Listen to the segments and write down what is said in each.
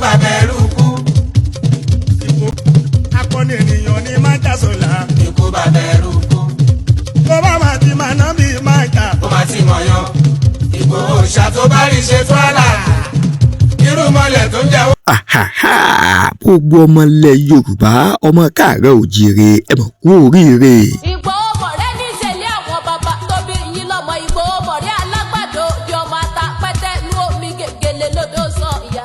Bàbá ẹrú kú. Akọni ènìyàn ní májàsọ̀lá. Ikú bàbá ẹrú kú. Tó bá máa ti máa ná bí máa jà. Ó máa ti mọ̀yán. Ìgbòho ṣá tó bá rí ṣe tó àlà. Irú mọ́lẹ̀ tó ń jẹ́ Àhàhà, gbogbo ọmọ ilẹ̀ Yorùbá, ọmọ káàárọ̀ òjíire, ẹ mọ̀ kú oríire. Ìgbòho mọ̀rẹ́ ní ìṣẹ̀lẹ̀ àwọn bàbá tó bí yín lọ́mọ. Ìgbòho mọ̀rẹ́ alágbàdo di ọmọ ata pẹ́tẹ́ ní omi gègèlè lódò sọ ìyá.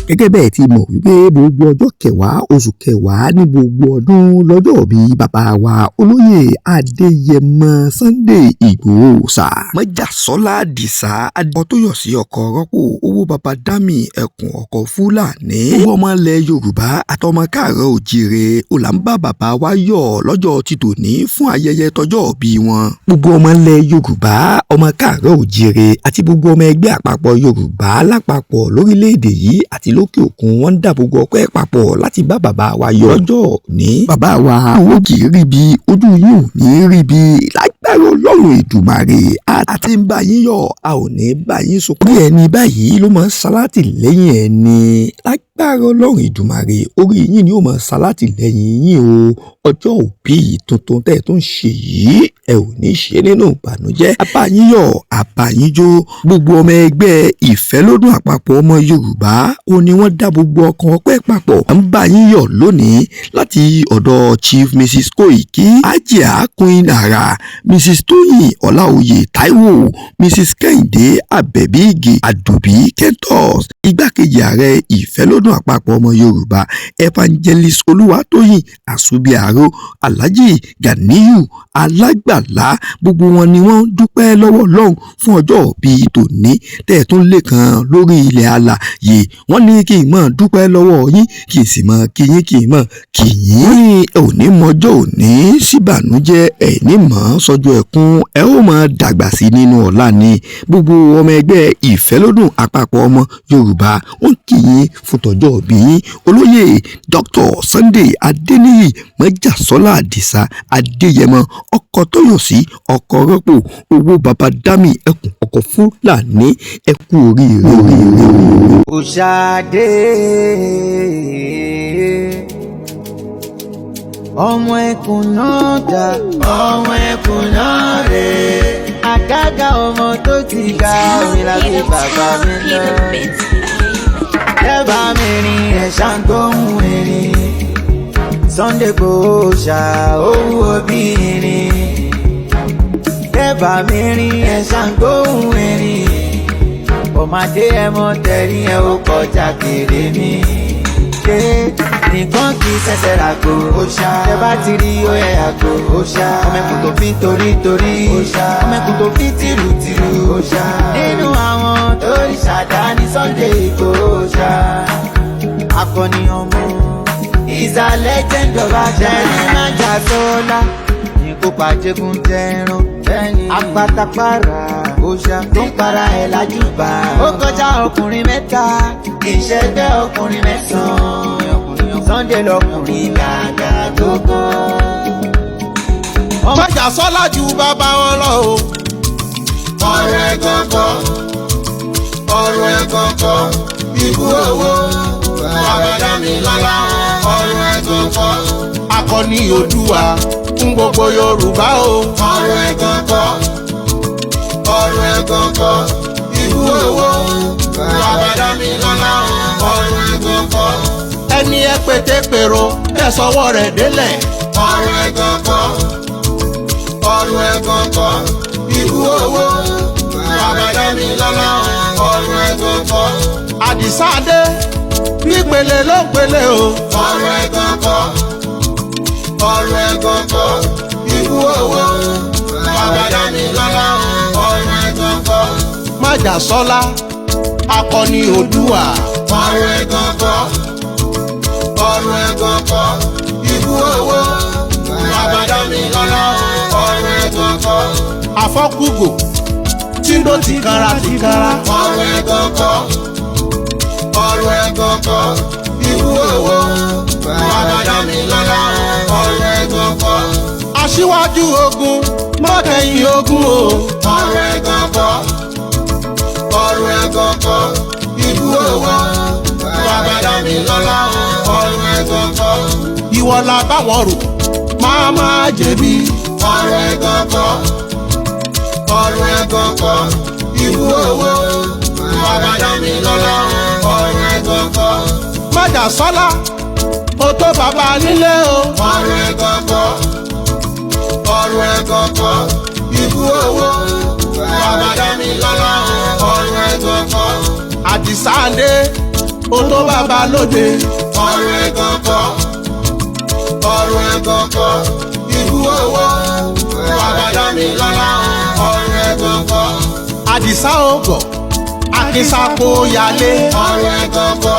Gẹ́gẹ́ bẹ́ẹ̀ ti mọ̀ wípé gbogbo ọjọ́ 10 oṣù 10 ní gbogbo ọdún lọ́jọ́ bí bàbá wa olóyè Adéyẹmọ Sunday Ìgbòho ṣá. Mọ́jàsọ́lá Àdìsá Adéyọ̀sí ọkọ̀ rọ́pò owó baba dami ẹkùn ọkọ̀ Fúlàní. Owó ọmọ ilẹ̀ Yorùbá àtọmọ káàárọ̀ òjíire ó là ń bá bàbá wa yọ̀ lọ́jọ́ ti tòní fún ayẹyẹ tọjọ́ bí wọn. Gbogbo ọmọ ilẹ̀ Yorùbá, ọmọ káàárọ̀ òjíire àti gbogbo ọmọ ẹgbẹ́ àpapọ̀ Yorùbá lápapọ̀ lórílẹ̀‐èdè yìí àti lókè òkun, wọ́n ń dà gbogbo ọpẹ́ papọ̀ láti bá bàbá wa yọ̀ lọ́jọ́ ní. Bàbá wa, owó kì í rí bí ojú yìí ò ní rí bí lágbára Ọlọ́run Èdùmàrè. A ti ń bá yín yọ̀, a ò ní bá yín sunkún. Orí ẹni báyìí ló máa ń ṣalátìlẹ́yìn ẹni. Lágbára Ọlọ́run Èdùmàrè, orí yín ni ó máa ṣalátìlẹ́yìn yín o. Ọjọ́ òbí tuntun tẹ́ ẹ tó ń ṣe yìí, ẹ ò ní ṣe nínú ìbànújẹ́. Abáyín yọ̀, àbáyín jó. Gbogbo ọmọ ẹgbẹ́ Ìfẹ́lódùn àpapọ̀ ọmọ Yorùbá ó ní wọ́n dá gbogbo ọkàn ọpẹ́ papọ̀ à ń bá yín yọ̀ lónìí láti ọ̀dọ̀ Chief Mrs Koiki, Ajia Queen Ara, Mrs Tóyìn Ọláòyè Táíwò, Mrs Kẹ́hìndé Àbẹ̀bí Ìgè Àdùbí Kentos, igbákejì ààrẹ Ìfẹ́lódùn àpapọ̀ ọmọ Yorùbá, Evangelist Olúwatóyìn Àsúbíàró, Alhaji Ganiyu Alágbàlá. Gbogbo wọn ni wọ́n dúpẹ́ lọ́wọ́ Ọlọ́run fún ọjọ́ bíi tòní tẹ́ ẹ̀ tún lè kan lórí ilẹ̀ alààyè. Wọ́n ní kí n máa dúpẹ́ lọ́wọ́ yín, kí n sì máa kí yín, kí n máa kí yín. Wọ́n ní òní mọ́jọ́ òní síbànújẹ́, ẹ̀ ní mọ̀ sọ́jọ́ ẹkún, ẹ ó máa dàgbà sí nínú ọ̀la ni. Gbogbo ọmọ ẹgbẹ́ Ìfẹ́lódùn àpapọ̀ ọmọ Yorùbá wọ́n kí yín fún tọjọ́ bí yín, olóyè Dr. Sunday Adéníyì Mọ́jàsọ́lá Àdìsá Adéyẹmọ, ọkọ̀ Tóyọ̀sí, ọkọ̀ rọ́pò owó baba dami ẹkùn ọkọ̀ Fúlàní. Ẹ kú oríire. Òṣàdé, ọmọ ẹkùn náà dà, ọmọ ẹkùn náà rè é, àgàgà ọmọ tó ti ga mi lábí bàbá mi lọ. Lẹ́bàá mi rìn ẹ̀ṣá ń gbóhùn erin, Sunday Igboho ṣá owó bí irin. Lẹ́bàá mi rìn ẹ̀ṣá ń gbóhùn erin, ọmọdé ẹ mọ tẹ̀rí ẹ ó kọjá kéré mi. Ṣé nìkan kì í ṣẹ̀ṣẹ̀ ràgò ó ṣá. Ẹ bá ti rí ó yẹ àgò ó ṣá. Ọmọ ẹkùn tó fi torí torí ó ṣá. Ọmọ ẹkùn tó fi tìrù tìrù ó ṣá. Nínú àwọn tó rí ṣàdá ní Sunday Igboho ṣá. Akọni ọmọ ìsàlẹ̀ jẹ́ńdọ̀bà jẹ́ni májà sọ́lá ní kó pàjẹ́gùn jẹran apatapara òòṣà tó ń para ẹ̀ lájúbà. Ó kọjá ọkùnrin mẹ́ta, ìṣẹ́gbẹ́ ọkùnrin mẹ́sàn-án, Sunday lọkùnrin gàgà gógó. Májàsọ́lá ju bàbá wọn lọ o. Ọ̀rọ̀ ẹ̀gàn kọ́, ọ̀rọ̀ ẹ̀gàn kọ́, ikú owó bàbá dami lọ́lá, ọ̀rọ̀ ẹ̀gàn kọ́. Akọni Oòduà fún gbogbo Yorùbá o. Ọ̀rọ̀ ẹ̀gàn kọ́, ọ̀rọ̀ ẹ̀gàn kọ́, ikú owó bàbá dami lọ́lá, ọ̀rọ̀ ẹ̀gàn kọ́. Ẹni ẹ pété pèrò ẹ sọwọ́ rẹ̀ délẹ̀. Ọ̀rọ̀ ẹ̀gàn kọ́, ọ̀rọ̀ ẹ̀gàn kọ́, ikú owó bàbá dami lọ́lá, ọ̀rọ̀ ẹ̀gàn kọ́. Àdìsá dé pípele ló ń pele o. Ọ̀rọ̀ ẹ̀gàn kọ́, ọ̀rọ̀ ẹ̀gàn kọ́, ikú owó bàbá dami lọ́lá, ọ̀rọ̀ ẹ̀gàn kọ́. Májàsọ́lá akọni Oòduà. Ọ̀rọ̀ ẹ̀gàn kọ́, ọ̀rọ̀ ẹ̀gàn kọ́, ikú owó bàbá dami lọ́lá, ọ̀rọ̀ ẹ̀gàn kọ́. Àfọ́kùgò tí ń dó tìkanra tìkanra. Ọ̀rọ̀ ẹ̀gàn kọ́, ọ̀rọ̀ ẹ̀gàn kọ́, ikú owó bàbá dami lọ́lá, ọ̀rọ̀ ẹ̀gàn kọ́. Aṣíwájú ogun mọ́kẹ́yìn ogun o. Ọ̀rọ̀ ẹ̀gàn kọ́, ọ̀rọ̀ ẹ̀gàn kọ́, ikú owó bàbá. Ìwọ la báwọn rò máa máa jẹ̀bi. Ọ̀rọ̀ ẹ̀gàn kọ́, ọ̀rọ̀ ẹ̀gàn kọ́, ikú owó bàbá dá mi lọ́lá, ọ̀rọ̀ ẹ̀gàn kọ́. Májàsọ́lá o tó bàbá nílé o. Ọ̀rọ̀ ẹ̀gàn kọ́, ọ̀rọ̀ ẹ̀gàn kọ́, ikú owó bàbá dá mi lọ́lá, ọ̀rọ̀ ẹ̀gàn kọ́. Àdìsá ndé o tó bàbá lóde. Ọ̀rọ̀ ẹ̀gàn kọ́, ọ̀rọ̀ ẹ̀gàn kọ́, ikú owó bàbá dá mi lọ́lá, ọ̀rọ̀ ẹ̀gàn kọ́. Àdìsá ògọ̀ akínsàkó yálé. Ọ̀rọ̀ ẹ̀gàn kọ́.